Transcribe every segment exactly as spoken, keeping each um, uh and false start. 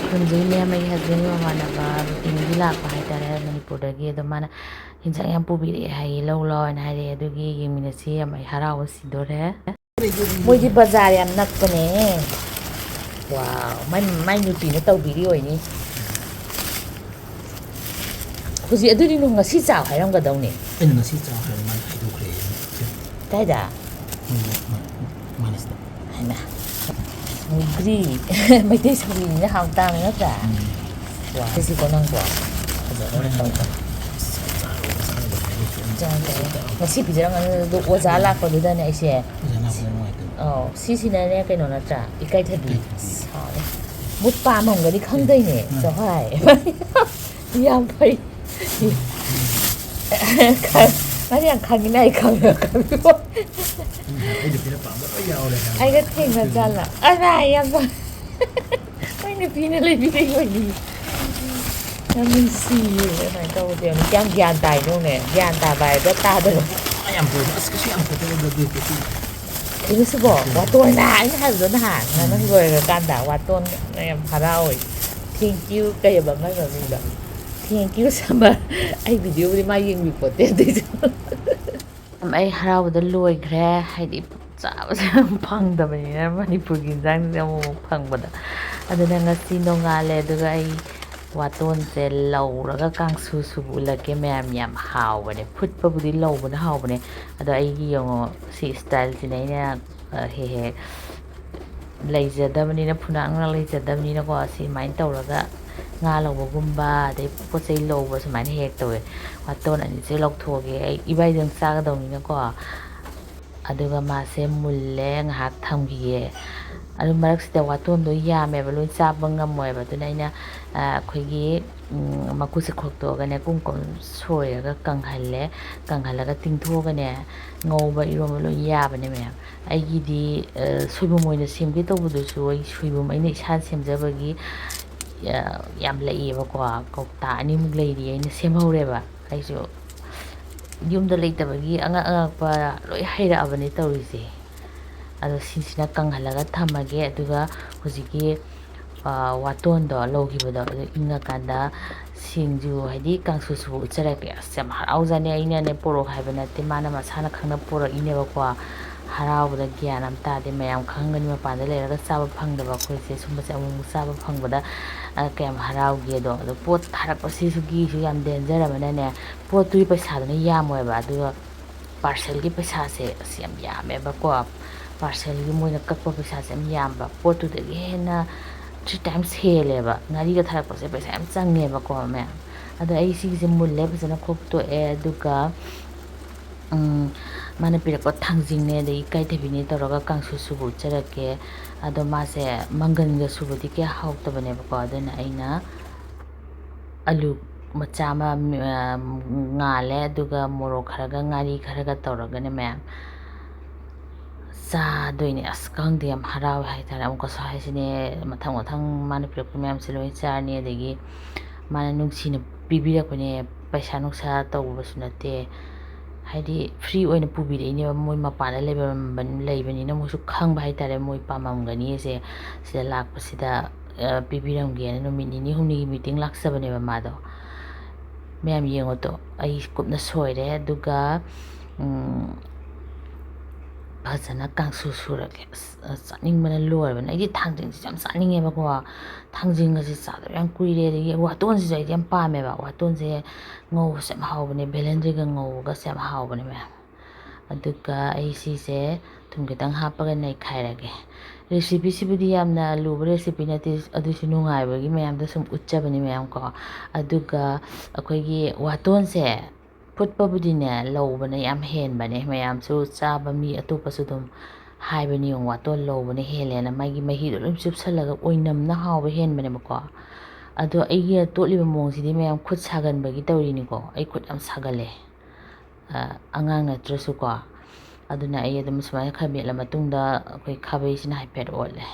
ꯈꯨꯟꯖꯩ ꯃꯦꯝ ꯑꯩ ꯍꯁꯕꯦꯟꯒꯤ ꯃꯃꯥꯟꯅꯕ ꯃꯤꯇꯤꯡꯒꯤ ꯂꯥꯛꯄ ꯍꯥꯏꯇꯥꯔꯦ, ꯃꯅꯤꯄꯨꯔꯗꯒꯤ꯫ ꯑꯗꯣ ꯃꯥꯅ ꯍꯤꯟꯖꯥꯡ ꯌꯥꯝ ꯄꯨꯕꯤꯔꯛꯑꯦ ꯍꯥꯏꯌꯦ, ꯂꯧ ꯂꯥꯎ ꯍꯥꯏꯅ ꯍꯥꯏꯔꯛꯑꯦ꯫ ꯑꯗꯨꯒꯤ ꯌꯦꯡꯃꯤꯟꯅꯁꯤ ꯌꯥꯝ, ꯑꯩ ꯍꯔꯥꯎꯕ ꯁꯤꯗꯣꯔꯦ꯫ ꯃꯣꯏꯗꯤ ꯕꯖꯥꯔ ꯌꯥꯝ ꯅꯛꯄꯅꯦ꯫ ꯋꯥꯎ, ꯃꯥꯏ, ꯃꯥꯏ ꯅꯨꯄꯤꯅ ꯇꯧꯕꯤꯔꯤ ꯑꯣꯏꯅꯤ꯫ ꯍꯧꯖꯤꯛ ꯑꯗꯨꯗꯤ ꯅꯪ ꯉꯁꯤ ꯆꯥꯎ ꯍꯥꯏꯔꯝꯒꯗꯧꯅꯦ꯫ ꯑꯩꯅ ꯉꯁꯤ ꯆꯥꯎ ꯍꯥꯏꯔ ꯃꯥꯅ ꯍꯥꯏꯗꯣꯛꯈ꯭ꯔꯦ꯫ ꯀꯥꯏꯗ? ꯃꯣꯏ ꯃ-, ꯃꯥꯅꯤꯁꯇ꯫ ꯍꯥꯏꯃ꯫ ꯁꯧꯒ꯭ꯔꯤ꯫ ꯃꯩꯇꯩ ꯁꯧꯒ꯭ꯔꯤꯅꯤꯅ ꯍꯥꯎ ꯇꯥꯕꯅꯤ ꯅꯠꯇ꯭ꯔꯥ? ꯎꯝ꯫ ꯋꯥ, ꯁꯤꯁꯤꯀꯣ ꯅꯪꯀꯣ꯫ ꯐꯖꯅ ꯇꯧꯀꯣ꯫ ꯆꯥꯔꯣ, ꯆꯥꯔꯣ, ꯍꯥꯏꯗꯣꯛꯈ꯭ꯔꯦ꯫ ꯆꯥꯔꯣ, ꯆꯥꯔꯣ꯫ ꯉꯁꯤ ꯄꯤꯖꯔꯝꯒꯅꯤ ꯑꯗꯨ ꯑꯣꯖꯥ ꯂꯥꯛꯄꯗꯨꯗꯅꯦ ꯑꯩꯁꯦ꯫ ꯑꯣꯖꯥ ꯂꯥꯛꯄꯗ ꯅꯨꯡꯉꯥꯏꯇꯕ꯫ ꯑꯧ, ꯁꯤꯁꯤꯅꯅꯦ ꯀꯩꯅꯣ ꯅꯠꯇ꯭ꯔꯥ? ꯏꯀꯥꯏꯊꯕꯤ꯫ ꯏꯀꯥꯏꯊꯕꯤ꯫ ꯁꯥꯎꯔꯦ꯫ ꯃꯣꯏ ꯄꯥꯝꯃꯝꯒꯅꯤ ꯈꯪꯗꯣꯏꯅꯦ꯫ ꯎꯝ꯫ ꯆꯍꯥꯏ꯫ ꯌꯥꯝ ꯐꯩ꯫ ꯃꯥꯗꯤ ꯌꯥꯝ ꯈꯪꯉꯤꯅ ꯑꯩ ꯈꯪꯕ꯭ꯔꯥ ꯈꯪꯕ꯭ꯔꯥ? ꯎꯝ, ꯑꯩ ꯅꯨꯄꯤꯅ ꯄꯥꯝꯕ ꯂꯣꯏ ꯌꯥꯎꯔꯦ ꯍꯥꯏꯕ꯫ ꯑꯩꯒ ꯊꯦꯡꯅ ꯖꯥꯠꯂ? ꯑꯩ ꯃꯥ ꯌꯥꯝ ꯐꯩ꯫ ꯃꯣꯏ ꯅꯨꯄꯤꯅ ꯂꯩꯕꯤꯔꯤꯕꯅꯤ꯫ ꯌꯥꯝ ꯅꯨꯡꯁꯤꯌꯦ ꯑꯗꯨꯃꯥꯏꯅ ꯇꯧꯕꯗꯣ꯫ ꯌꯥꯝ ꯒ꯭ꯌꯥꯟ ꯇꯥꯏꯗꯧꯅꯦ꯫ ꯒ꯭ꯌꯥꯟ ꯇꯥꯕ ꯍꯥꯏꯕ ꯇꯥꯗꯕ꯫ ꯌꯥꯝ ꯐꯩ꯫ ꯑꯁ, ꯀꯩꯁꯨ ꯌꯥꯝ ꯐꯠꯇꯕ ꯅꯠꯇꯦ꯫ ꯀꯩꯅꯣ ꯁꯤꯕꯣ? ꯋꯥꯇꯣꯟꯅ ꯑꯩꯅ ꯍꯥꯏꯕꯗꯣ ꯅꯍꯥꯟ, ꯅꯪ ꯎꯝ꯫ ꯂꯣꯏꯔꯀꯥꯟꯗ ꯋꯥꯇꯣꯟ ꯌꯥꯝ ꯍꯔꯥꯎꯋꯦ꯫ Thank you ꯀꯩ ꯍꯥꯏꯕ ꯑꯃ ꯃꯃꯤꯡꯗꯣ? Thank you summer. ꯑꯩ videoꯕꯨꯗꯤ ꯃꯥ ꯌꯦꯡꯕꯤꯄꯣꯠꯇꯦ ꯑꯗꯨꯏꯁꯨ꯫ ꯑꯩ ꯍꯔꯥꯎꯕꯗ ꯂꯣꯏꯈ꯭ꯔꯦ, ꯍꯥꯏꯗꯤ ꯆꯥꯕꯁꯦ ꯌꯥꯝ ꯐꯪꯗꯕꯅꯤꯅ ꯃꯅꯤꯄꯨꯔꯒꯤ ꯏꯟꯖꯥꯡꯁꯦ ꯑꯃꯨꯛ ꯑꯃꯨꯛ ꯐꯪꯕꯗ꯫ ꯑꯗꯨꯅ ꯉꯁꯤ ꯅꯣꯡꯉꯥꯜꯂꯦ, ꯑꯗꯨꯒ ꯑꯩ ꯋꯥꯇꯣꯟꯁꯦ ꯂꯧꯔꯒ ꯀꯥꯡꯁꯨ ꯁꯨꯕ ꯎꯠꯂꯛꯀꯦ ꯃꯌꯥꯝ꯫ ꯌꯥꯝ ꯍꯥꯎꯕꯅꯦ, ꯐꯨꯠꯄꯕꯨꯗꯤ ꯂꯧꯕꯅ ꯍꯥꯎꯕꯅꯦ꯫ ꯑꯗꯣ ꯑꯩꯒꯤ ꯌꯦꯡꯉꯣ, ꯁꯤ styleꯁꯤꯅꯦ ꯑꯩꯅ, ꯑ, ꯍꯦꯛ ꯍꯦꯛ ꯂꯩꯖꯗꯕꯅꯤꯅ, ꯐꯨꯅꯥꯛ ꯅꯨꯡꯅꯥꯛ ꯂꯩꯖꯗꯕꯅꯤꯅꯀꯣ, ꯁꯤꯃꯥꯏꯅ ꯇꯧꯔꯒ ꯉꯥ ꯂꯧꯕꯒꯨꯝꯕ, ꯑꯗꯩ ꯄꯣꯠ ꯆꯩ ꯂꯧꯕ ꯁꯨꯃꯥꯏꯅ ꯍꯦꯛ ꯍꯦꯛ ꯇꯧꯋꯦ꯫ ꯋꯥꯇꯣꯟ ꯑꯅꯤꯁꯦ ꯂꯧꯊꯣꯛꯑꯒꯦ, ꯑꯩ ꯏꯕꯥꯏꯗꯪ ꯆꯥꯒꯗꯧꯅꯤꯅꯀꯣ꯫ ꯑꯗꯨꯒ ꯃꯥꯁꯦ ꯃꯨꯜꯂꯦ, ꯉꯥꯏꯍꯥꯛ ꯊꯝꯈꯤꯒꯦ꯫ ꯑꯗꯨ ꯃꯔꯛꯁꯤꯗ ꯋꯥꯇꯣꯟꯗꯣ ꯌꯥꯝꯃꯦꯕ, ꯂꯣꯏ ꯆꯥꯕ ꯉꯝꯃꯣꯏꯕ꯫ ꯑꯗꯨꯅ ꯑꯩꯅ, ꯑ, ꯑꯩꯈꯣꯏꯒꯤ, ꯎꯝ, ꯃꯀꯨꯁꯦ ꯈꯣꯛꯇꯣꯛꯑꯒꯅꯦ, ꯀꯨꯝ ꯀꯨꯝ ꯁꯣꯏꯔꯒ ꯀꯪꯍꯜꯂꯦ꯫ ꯀꯪꯍꯜꯂꯒ ꯇꯤꯡꯊꯣꯛꯑꯒꯅꯦ, ꯉꯧꯕ, ꯏꯔꯣꯟꯕ ꯂꯣꯏ ꯌꯥꯕꯅꯦ ꯃꯌꯥꯝ꯫ ꯑꯩꯒꯤꯗꯤ, ꯑ, ꯁꯣꯏꯕꯨꯝ ꯑꯣꯏꯅ ꯁꯦꯝꯒꯦ ꯇꯧꯕꯗꯨꯁꯨ, ꯑꯩ ꯁꯣꯏꯕꯨꯝ ꯑꯩꯅ ꯏꯁꯥꯅ ꯁꯦꯝꯖꯕꯒꯤ, ꯑ, ꯌꯥꯝ ꯂꯩꯌꯦꯕꯀꯣ, ꯀꯧꯇꯥ ꯑꯅꯤꯃꯨꯛ ꯂꯩꯔꯤ ꯑꯩꯅ ꯁꯦꯝꯍꯧꯔꯦꯕ꯫ ꯑꯩꯁꯨ ꯌꯨꯝꯗ ꯂꯩꯇꯕꯒꯤ ꯑꯉꯛ ꯑꯉꯛꯄ ꯂꯣꯏ ꯍꯩꯔꯛꯑꯕꯅꯦ ꯇꯧꯔꯤꯁꯦ꯫ ꯑꯗꯣ ꯁꯤꯁꯤꯅ ꯀꯪꯍꯜꯂꯒ ꯊꯝꯃꯒꯦ, ꯑꯗꯨꯒ ꯍꯧꯖꯤꯛꯀꯤ ꯋꯥꯇꯣꯟꯗꯣ ꯂꯧꯈꯤꯕꯗꯣ ꯑꯗꯨ ꯏꯪꯉꯀꯥꯟꯗ ꯁꯤꯡꯖꯨ ꯍꯥꯏꯗꯤ ꯀꯥꯡꯁꯨ ꯁꯨꯕ ꯎꯠꯆꯔꯛꯀꯦ꯫ ꯑꯁ, ꯌꯥꯝ ꯍꯔꯥꯎꯖꯥꯠꯅꯤ꯫ ꯑꯩꯅꯅꯦ ꯄꯣꯔꯛꯑꯣ ꯍꯥꯏꯕ ꯅꯠꯇꯦ, ꯃꯥꯅ ꯃꯁꯥꯅ ꯈꯪꯅ ꯄꯣꯔꯛꯏꯅꯦꯕꯀꯣ꯫ ꯍꯔꯥꯎꯕꯗ ꯒ꯭ꯌꯥꯟ ꯑꯃ ꯇꯥꯗꯦ꯫ ꯃꯌꯥꯝ ꯈꯪꯒꯅꯤ, ꯃꯄꯥꯟꯗ ꯂꯩꯔꯒ ꯆꯥꯕ ꯐꯪꯗꯕ ꯑꯩꯈꯣꯏꯁꯦ ꯁꯨꯝꯕꯁꯦ ꯑꯃꯨꯛ ꯑꯃꯨꯛ ꯆꯥꯕ ꯐꯪꯕꯗ, ꯑ, ꯀꯌꯥꯝ ꯍꯔꯥꯎꯒꯦꯗꯣ꯫ ꯑꯗꯣ ꯄꯣꯠ ꯊꯥꯔꯛꯄꯁꯤꯁꯨꯒꯤꯁꯨ ꯌꯥꯝ danger ꯑꯃꯅꯅꯦ, ꯄꯣꯠꯇꯨꯒꯤ ꯄꯩꯁꯥꯗꯨꯅ ꯌꯥꯝꯃꯣꯏꯕ, ꯑꯗꯨꯒ parcelꯒꯤ ꯄꯩꯁꯥꯁꯦ ꯑꯁ ꯌꯥꯝ ꯌꯥꯝꯃꯦꯕꯀꯣ꯫ Parcelꯒꯤ ꯃꯣꯏꯅ ꯀꯛꯄ ꯄꯩꯁꯥꯁꯦ ꯌꯥꯝ ꯌꯥꯝꯕ, ꯄꯣꯠꯇꯨꯗꯒꯤ ꯍꯦꯟꯅ three times ꯍꯦꯜꯂꯦꯕ꯫ ꯉꯥꯔꯤꯒ ꯊꯥꯔꯛꯄꯁꯦ ꯄꯩꯁꯥ ꯌꯥꯝ ꯆꯪꯉꯦꯕꯀꯣ ꯃꯌꯥꯝ꯫ ꯑꯗꯣ ꯑꯩ ꯁꯤꯒꯤꯁꯦ ꯃꯨꯜꯂꯦ, ꯐꯖꯅ ꯈꯣꯛꯇꯣꯛꯑꯦ, ꯑꯗꯨꯒ ꯎꯝ, ꯃꯥꯅ ꯄꯤꯔꯛꯄ ꯊꯥꯡꯖꯤꯡꯅꯦ, ꯑꯗꯩ ꯏꯀꯥꯏꯊꯕꯤꯅꯦ ꯇꯧꯔꯒ ꯀꯥꯡꯁꯨ ꯁꯨꯕ ꯎꯠꯆꯔꯛꯀꯦ꯫ ꯑꯗꯣ ꯃꯥꯁꯦ ꯃꯪꯒꯟꯒ ꯁꯨꯕꯗꯤ ꯀꯌꯥ ꯍꯥꯎꯇꯕꯅꯦꯕꯀꯣ, ꯑꯗꯨꯅ ꯑꯩꯅ ꯑꯂꯨ ꯃꯆꯥ ꯑꯃ, ꯃ-, ꯑ, ꯉꯥꯜꯂꯦ, ꯑꯗꯨꯒ ꯃꯣꯔꯣꯛ ꯈꯔꯒ ꯉꯥꯔꯤ ꯈꯔꯒ ꯇꯧꯔꯒꯅꯦ ꯃꯌꯥꯝ ꯆꯥꯗꯣꯏꯅꯦ꯫ ꯑꯁ, ꯈꯪꯗꯦ, ꯌꯥꯝ ꯍꯔꯥꯎꯋꯦ ꯍꯥꯏꯇꯥꯔꯦ꯫ ꯑꯃꯨꯛꯀꯁꯨ ꯍꯥꯏꯁꯤꯅꯦ, ꯃꯊꯪ ꯃꯊꯪ ꯃꯥꯅ ꯄꯤꯔꯛꯄ ꯃꯌꯥꯝꯁꯦ ꯂꯣꯏ ꯆꯥꯔꯅꯤ꯫ ꯑꯗꯒꯤ ꯃꯥꯅ ꯅꯨꯡꯁꯤꯅ ꯄꯤꯕꯤꯔꯛꯄꯅꯦ, ꯄꯩꯁꯥ ꯅꯨꯡꯁꯥ ꯇꯧꯕꯁꯨ ꯅꯠꯇꯦ, ꯍꯥꯏꯗꯤ free ꯑꯣꯏꯅ ꯄꯨꯕꯤꯔꯛꯏꯅꯦꯕ꯫ ꯃꯣꯏ ꯃꯄꯥꯟꯗ ꯂꯩꯕ-, ꯂꯩꯕꯅꯤꯅ ꯃꯣꯏꯁꯨ ꯈꯪꯕ ꯍꯥꯏꯇꯥꯔꯦ, ꯃꯣꯏ ꯄꯥꯝꯃꯝꯒꯅꯤꯁꯦ꯫ ꯁꯤꯗ ꯂꯥꯛꯄꯁꯤꯗ, ꯑ, ꯄꯤꯕꯤꯔꯝꯒꯦꯅ ꯅꯨꯃꯤꯠ ꯅꯤꯅꯤ ꯍꯨꯝꯅꯤꯒꯤ meeting ꯂꯥꯛꯆꯕꯅꯦꯕ ꯃꯥꯗꯣ꯫ ꯃꯌꯥꯝ ꯌꯦꯡꯉꯣ ꯇꯣ, ꯑꯩ ꯀꯨꯞꯅ ꯁꯣꯏꯔꯦ, ꯑꯗꯨꯒ, ꯎꯝ, ꯐꯖꯅ ꯀꯥꯡꯁꯨ ꯁꯨꯔꯒꯦ꯫ ꯑꯁ, ꯑ, ꯆꯥꯅꯤꯡꯕꯅ ꯂꯣꯏꯔꯕꯅꯦ꯫ ꯑꯩꯗꯤ ꯊꯥꯡꯖꯤꯡꯁꯤꯁꯨ ꯌꯥꯝ ꯆꯥꯅꯤꯡꯉꯦꯕꯀꯣ꯫ ꯊꯥꯡꯖꯤꯡꯒꯁꯦ ꯆꯥꯗꯕ ꯌꯥꯝ ꯀꯨꯏꯔꯦ꯫ ꯑꯗꯒꯤ ꯋꯥꯇꯣꯟꯁꯤꯁꯨ ꯑꯩꯗꯤ ꯌꯥꯝ ꯄꯥꯝꯃꯦꯕ꯫ ꯋꯥꯇꯣꯟꯁꯦ ꯉꯧꯕꯁꯦ ꯌꯥꯝ ꯍꯥꯎꯕꯅꯦ, ꯕꯦꯂꯦꯟꯗ꯭ꯔꯤꯒ ꯉꯧꯕꯒꯁꯦ ꯌꯥꯝ ꯍꯥꯎꯕꯅꯦ ꯃꯌꯥꯝ꯫ ꯑꯗꯨꯒ ꯑꯩ ꯁꯤꯁꯦ ꯊꯨꯝ ꯈꯤꯇꯪ ꯍꯥꯞꯄꯒ ꯅꯩꯈꯥꯏꯔꯒꯦ꯫ Recipeꯁꯤꯕꯨꯗꯤ ꯌꯥꯝꯅ ꯂꯨꯕ recipe ꯅꯠꯇꯦ, ꯑꯗꯨꯁꯨ ꯅꯨꯡꯉꯥꯏꯕꯒꯤ ꯃꯌꯥꯝꯗ ꯁꯨꯝ ꯎꯠꯆꯕꯅꯤ ꯃꯌꯥꯝ ꯀꯣ꯫ ꯑꯗꯨꯒ ꯑꯩꯈꯣꯏꯒꯤ ꯋꯥꯇꯣꯟꯁꯦ ꯐꯨꯠꯄꯕꯨꯗꯤꯅꯦ ꯂꯧꯕꯅ ꯌꯥꯝ ꯍꯦꯟꯕꯅꯦ꯫ ꯃꯌꯥꯝꯁꯨ ꯆꯥꯕ ꯃꯤ ꯑꯇꯣꯞꯄꯁꯨ ꯑꯗꯨꯝ ꯍꯥꯏꯕꯅꯤ, ꯌꯦꯡꯉꯨ, ꯋꯥꯇꯣꯟ ꯂꯧꯕꯅ ꯍꯦꯜꯂꯦꯅ, ꯃꯥꯒꯤ ꯃꯍꯤꯗꯣ ꯂꯣꯏ ꯆꯨꯞꯁꯜꯂꯒ ꯑꯣꯏꯅꯝꯅ ꯍꯥꯎꯕ ꯍꯦꯟꯕꯅꯦꯕꯀꯣ꯫ ꯑꯗꯣ ꯑꯩꯒꯤ ꯇꯣꯠꯂꯤꯕ ꯃꯑꯣꯡꯁꯤꯗꯤ ꯃꯌꯥꯝ ꯈꯨꯠ ꯁꯥꯒꯟꯕꯒꯤ ꯇꯧꯔꯤꯅꯤꯀꯣ, ꯑꯩ ꯈꯨꯠ ꯌꯥꯝ ꯁꯥꯒꯜꯂꯦ꯫ ꯑ, ꯑꯉꯥꯡ ꯅꯠꯇ꯭ꯔꯁꯨꯀꯣ꯫ ꯑꯗꯨꯅ ꯑꯩ ꯑꯗꯨꯝ ꯁꯨꯃꯥꯏꯅ ꯈꯔ ꯃꯦꯠꯂ ꯃꯇꯨꯡꯗ ꯑꯩꯈꯣꯏ ꯈꯥꯕꯩꯁꯤꯅ ꯍꯥꯏꯐꯦꯠ ꯑꯣꯠꯂꯦ꯫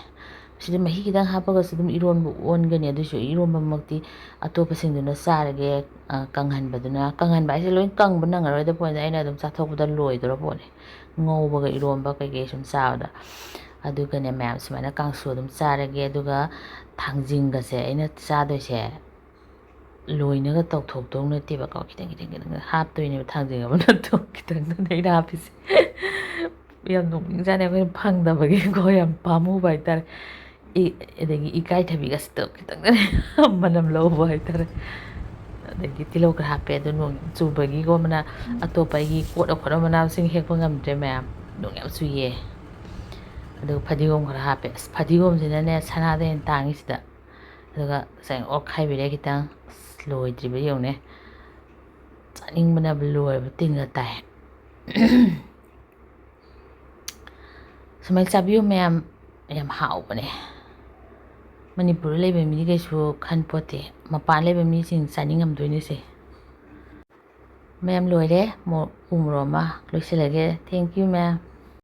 ꯁꯤꯗ ꯃꯍꯤ ꯈꯤꯇꯪ ꯍꯥꯞꯄꯒꯁꯨ ꯑꯗꯨꯝ ꯏꯔꯣꯟꯕ ꯑꯣꯟꯒꯅꯤ, ꯑꯗꯨꯁꯨ ꯏꯔꯣꯟꯕꯃꯛꯇꯤ ꯑꯇꯣꯞꯄꯁꯤꯡꯗꯨꯅ ꯆꯥꯔꯒꯦ, ꯑ, ꯀꯪꯍꯟꯕꯗꯨꯅ꯫ ꯀꯪꯍꯟꯕ ꯍꯥꯏꯁꯦ ꯂꯣꯏ ꯀꯪꯕ ꯅꯪꯉꯔꯣꯏꯗ ꯄꯣꯠꯅꯤꯗ, ꯑꯩꯅ ꯑꯗꯨꯝ ꯆꯥꯊꯣꯛꯄꯗ ꯂꯣꯏꯗꯣꯔ ꯄꯣꯠꯅꯤ, ꯉꯧꯕꯒ ꯏꯔꯣꯟꯕ ꯀꯩꯀꯩ ꯁꯨꯝ ꯆꯥꯕꯗ꯫ ꯑꯗꯨꯒꯅꯦ ꯃꯌꯥꯝ ꯁꯨꯃꯥꯏꯅ ꯀꯥꯡꯁꯨ ꯑꯗꯨꯝ ꯆꯥꯔꯒꯦ꯫ ꯑꯗꯨꯒ ꯊꯥꯡꯖꯤꯡꯒꯁꯦ ꯑꯩꯅ ꯆꯥꯗꯣꯏꯁꯦ ꯂꯣꯏꯅꯒ ꯇꯧꯊꯣꯛꯇꯧ ꯅꯠꯇꯦꯕꯀꯣ, ꯈꯤꯇꯪ ꯈꯤꯇꯪ ꯈꯤꯇꯪ ꯍꯥꯞꯇꯣꯏꯅꯦꯕ꯫ ꯊꯥꯡꯖꯤꯡ ꯑꯃꯅ ꯈꯤꯇꯪꯗꯅꯦ ꯑꯩꯅ ꯍꯥꯞꯄꯤꯁꯦ꯫ ꯌꯥꯝ ꯅꯣꯛꯅꯤꯡꯖꯥꯠꯅꯤ, ꯑꯩꯈꯣꯏꯅ ꯐꯪꯗꯕꯒꯤꯀꯣ, ꯌꯥꯝ ꯄꯥꯝꯃꯨꯕ ꯍꯥꯏꯇꯥꯔꯦ꯫ ꯑꯗꯒꯤ ꯏꯀꯥꯏꯊꯕꯤꯒꯁꯤꯗ ꯈꯤꯇꯪꯗꯅꯦ ꯃꯅꯝ ꯂꯧꯕ ꯍꯥꯏꯇꯥꯔꯦ꯫ ꯑꯗꯒꯤ ꯇꯤꯜꯍꯧ ꯈꯔ ꯍꯥꯞꯄꯦ꯫ ꯑꯗꯣ ꯅꯣꯡ ꯆꯨꯕꯒꯤꯀꯣ, ꯃꯅꯥ ꯑꯇꯣꯞꯄ ꯑꯩꯒꯤ ꯀꯣꯠ ꯑꯈꯣꯠꯅ ꯃꯅꯥ ꯃꯁꯤꯡ ꯍꯦꯛꯄ ꯉꯝꯗ꯭ꯔꯦ ꯃꯌꯥꯝ, ꯅꯣꯡ ꯌꯥꯝ ꯆꯨꯏꯌꯦ꯫ ꯑꯗꯨꯒ ꯐꯗꯤꯒꯣꯝ ꯈꯔ ꯍꯥꯞꯄꯦ꯫ ꯑꯁ, ꯐꯗꯤꯒꯣꯝꯁꯤꯅꯅꯦ ꯁꯅꯥꯗ ꯍꯦꯟꯅ ꯇꯥꯡꯉꯤ ꯁꯤꯗ꯫ ꯑꯗꯨꯒ ꯉꯁꯥꯏ ꯑꯣꯠꯈꯥꯏꯕꯤꯔꯦ ꯈꯤꯇꯪ꯫ ꯑꯁ, ꯂꯣꯏꯗ꯭ꯔꯤꯕ ꯌꯦꯡꯉꯨꯅꯦ꯫ ꯆꯥꯅꯤꯡꯕꯅ ꯂꯣꯏꯔꯕ ꯇꯤꯟꯒ ꯇꯥꯏ꯫ ꯁꯨꯃꯥꯏꯅ ꯆꯥꯕꯤꯌꯨ ꯃꯌꯥꯝ, ꯌꯥꯝ ꯍꯥꯎꯕꯅꯦ꯫ ꯃꯅꯤꯄꯨꯔꯗ ꯂꯩꯕ ꯃꯤꯗꯤ ꯀꯩꯁꯨ ꯈꯟ ꯄꯣꯠꯇꯦ, ꯃꯄꯥꯟ ꯂꯩꯕ ꯃꯤꯁꯤꯡ ꯆꯥꯅꯤꯡꯉꯝꯗꯣꯏꯅꯦ ꯁꯦ꯫ ꯃꯌꯥꯝ ꯂꯣꯏꯔꯦ, ꯃꯣ-, ꯎ ꯃꯣꯔꯣꯛ ꯑꯃ ꯂꯣꯏꯁꯤꯜꯂꯒꯦ꯫ Thank you ꯃꯌꯥꯝ꯫